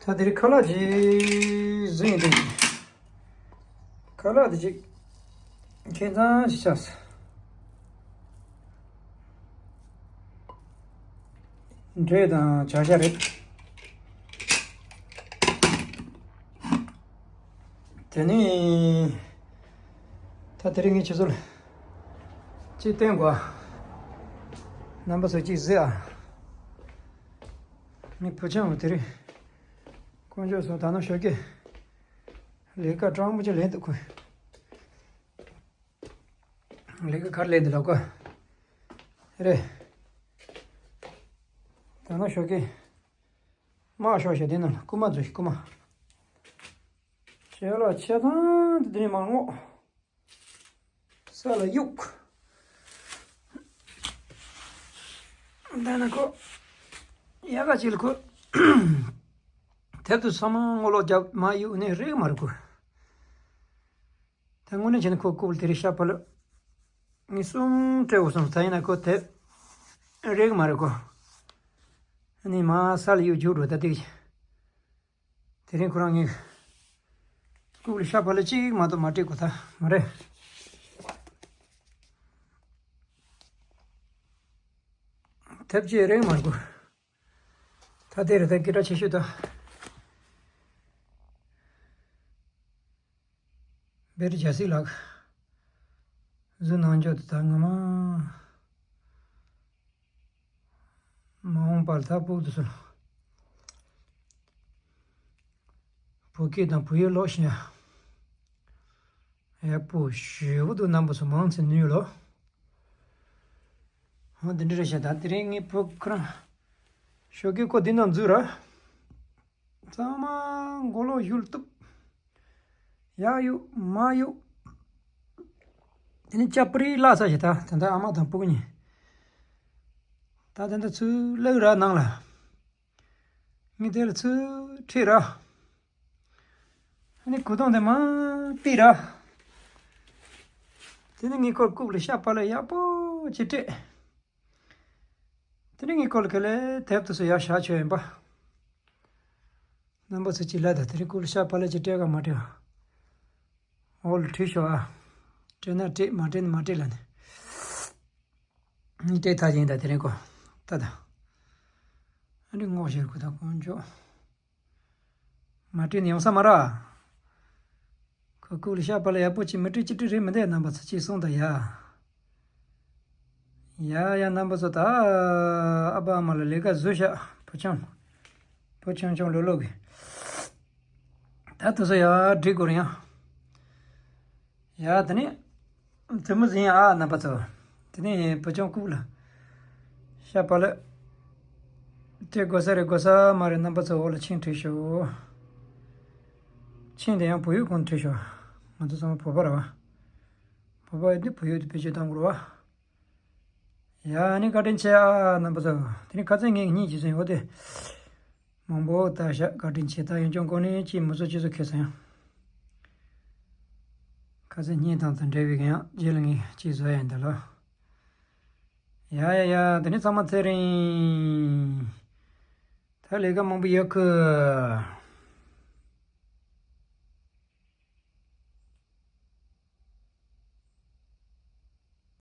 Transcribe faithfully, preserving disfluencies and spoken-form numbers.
ད་དེ་རིང་ཁ་ལག་ཅིག་བཟོས་ཡིན་དེ། ཁ་ལག་དེ་ཅིག་ཁྱད་མཚར་ཅིག་ཆགས་སོང་། འབྲས་དང་བྱ་ཤ་རེད། དེ་ནས་ད་དེ་རིང་ངས་ཁྱེད་ཚོ་ལ་ཅིག་སྟོན་དགོས། རྣམ་པ་ཚོ་ཅིག་གཟིགས་ཨ། ངའི་བུ་ཆུང་དེ་རིང་དཀོན་མཆོག་གསུམ། ད་ནང་ཞོགས་ཀས་ལས་ཀ་སྤྲང་པོ་ཅིག་ལས་འདུག་ཁོས། ལས་ཀ་ག་རེ་ལས་འདུག་ལབ་གོ། རེད། ད་ནང་ཞོགས་ཀས་དམག་ཤོག་ཞེས་དེ་ནང་ལ་རྐུ་མ་འཛུལ་ཞིག་རྐུ་མ། ཞལ་ལག་ཆ་ཚང་དེ་དེ་ནས་མར་སྔོག། ས་ལ་གཡུག། ད་ནི་ཁོ་ཡག་ག་ཅིག་ལ་ཁོ་དེབ་དེ་ཚང་མ་སྔོག་ལོག་རྒྱབ་མར་གཡུག་ནས་རེག་མ་རེག་གོ། ད་དངོས་གནས་བྱས་ན་ཁོ་རྐུབ་ལ་དེ་རིང་ཤ་བག་ལེབ་ངས་གསུམ་སྤྲད་འོ་སོང་། ད་ཡིན་ན་ཁོ་དེབ་རེག་མ་རེག་གོ། ཨ་ནི་མར་ས་ལ་གཡུག་རྒྱུགས་འགྲོ། ད་དེ་དེ་རིང་ཁོ་རང་ངས་རྐུབ་ལ་ཤ་བག་ལེབ་གཅིག་མ་གཏོགས་མ་སྤྲད་གོ། ད་མ་རེད། དེབ་ཅིག་རེག་མ་རེག་གོ། ད་དེ་རེད། ད་སྐད་གྲགས་ཆེ་ཤོས་ད། བེ་རི་རྒྱལ་སྲས་ལགས། གཟུགས་ནང་འཇོག་ཏུ་ད་ངོ་མ། མ་འོངས་པར་ད་ཕུགས་དུ་སོང་། བོད་སྐད་དང་བོད་ཡིག་ཀློག་ཤེས་ཡག་པོ་ཞེ་པོ་འདུག་རྣམ་པ་ཚོ་མང་ཆེ་ནུས་ལོ། ཧོ་འདི་འདྲ་རེད་ཤག་ད་དེ་རིང་ངའི་བུ་ཁོ་རང་ཞོགས་ཀས་ཁོ་འདི་ནང་འཛུལ་ར། ཚང་མ་མགོ་ལོག་གཞུ་ལ་གཏུབ། ཡར་གཡུག་མར་གཡུག་དེ་ནས་ཅ་པི་རི་བརླག་ས་ཞིག་ད་ད་ལྟ་ཨ་མ་དང་སྤུ་གུ་གཉིས། ད་ད་ལྟ་ཚུར་བླུགས་ར་ནང་ལ། ངས་དེ་ལ་ཚུར་ཁྲིད་ར། ཨ་ནི་གོས་ཐུང་དེ་མར་ཕུད་ར། དེ་ནས་ངས་ཁོར་རྐུབ་ལ་ཤ་བག་ལེབ་ཡག་པོ་ཅིག་སྤྲད། དེ་ནས་ངས་ཁོ་ལ་ག་ལེ་དེབ་དེ་ཚོ་ཡར་བཞག་ཆོག་ཡིན་པ། རྣམ་པ་ཚོ་ཅིག་ལ་ད་དེ་རིང་ཁོ་ལ་ཤ་བག་ལེབ་ཅིག་སྤྲད་ག་མ་སྤྲད་ག། འོག་ལ་བྲིས་ཤོག་ཨ། སྤྲད་ན་སྤྲད། མ་སྤྲད་ན་མ་སྤྲད་ལབ་ནས། ངས་སྤྲད་ཐག་ཡིན་ད་དེ་རིང་ཁོ། ད་ད། ཨ་ནི་སྔོག་བཤེར་ཁོ་ད་དཀོན་མཆོག་མ་སྤྲད་ནས་ཡོང་ས་མ་རེད། ཁོ་རྐུབ་ལ་ཤ་བག་ལེབ་ཡག་པོ་ཅིག་མི་སྤྲད་ཅི་སྤྲད་རེད་མི་འདུག་རྣམ་པ་ཚོ་ཅིག་གསུངས་དང་ཡ། ཡ་ཡ་རྣམ་པ་ཚོ་ད་ཨ་ཕ་ཨ་མ་ལ་ལས་ཀ་བཟོས་ཤག་བུ་ཆུང་། བུ་ཆུང་ཆུང་ལོ་ལོ་གི། ད་དེ་ཚོ་ཡར་སྒྲིག་དགོས་རེད་ཡ། ཡ་དེ་ནས་དེ་མོ་ཟིན་ཨ་རྣམ་པ་ཚོ། དེ་ནས་བུ་ཆུང་རྐུབ་ལ་ཤ་བག་ལེབ་སྤྲད་དགོས་ས་རེད་དགོས་ས་མ་རེད། རྣམ་པ་ཚོ་འོག་ལ་མཆན་བྲིས་ཤོག་མཆན་དེ་ཡང་བོད་ཡིག་གང་བྲིས་ཤོག་ང་ཚོ་ཚང་མ་བོད་པ་རེད་བ། བོད་པ་ཡིན་དུས་བོད་ཡིག་དེ་བེད་སྤྱོད་གཏང་དགོས་རེད་བ། ཡ་ཨ་ནི་བཀའ་དྲིན་ཆེ་ཨ་རྣམ་པ་ཚོ། དེ་ནི་ཁ་སང་ངས་གཉིས་ཀྱིས་ཟིན་འོ་དེ། མང་པོ་ལྟ་ཤག་བཀའ་དྲིན་ཆེ། ད་ཡང་ཅུང་གོང་ནས་ཅིག་མི་བཟོ་ཅི་བཟོ་ཁེལ་སོང་ཡང་། ཁ་སང་བརྙན་ཐུང་དང་འབྲེལ་བའི་ཡང་རྗེས་ལ་ངས་ཅིག་བཟོ་ཡ་ཡིན་ད་ལོ། ཡ་ཡ་ཡ་དེ་ནི་ཚང་མ་ཚེ་རིང་། ད་ལས་ཀ་མང་པོ་ཡོད་གི།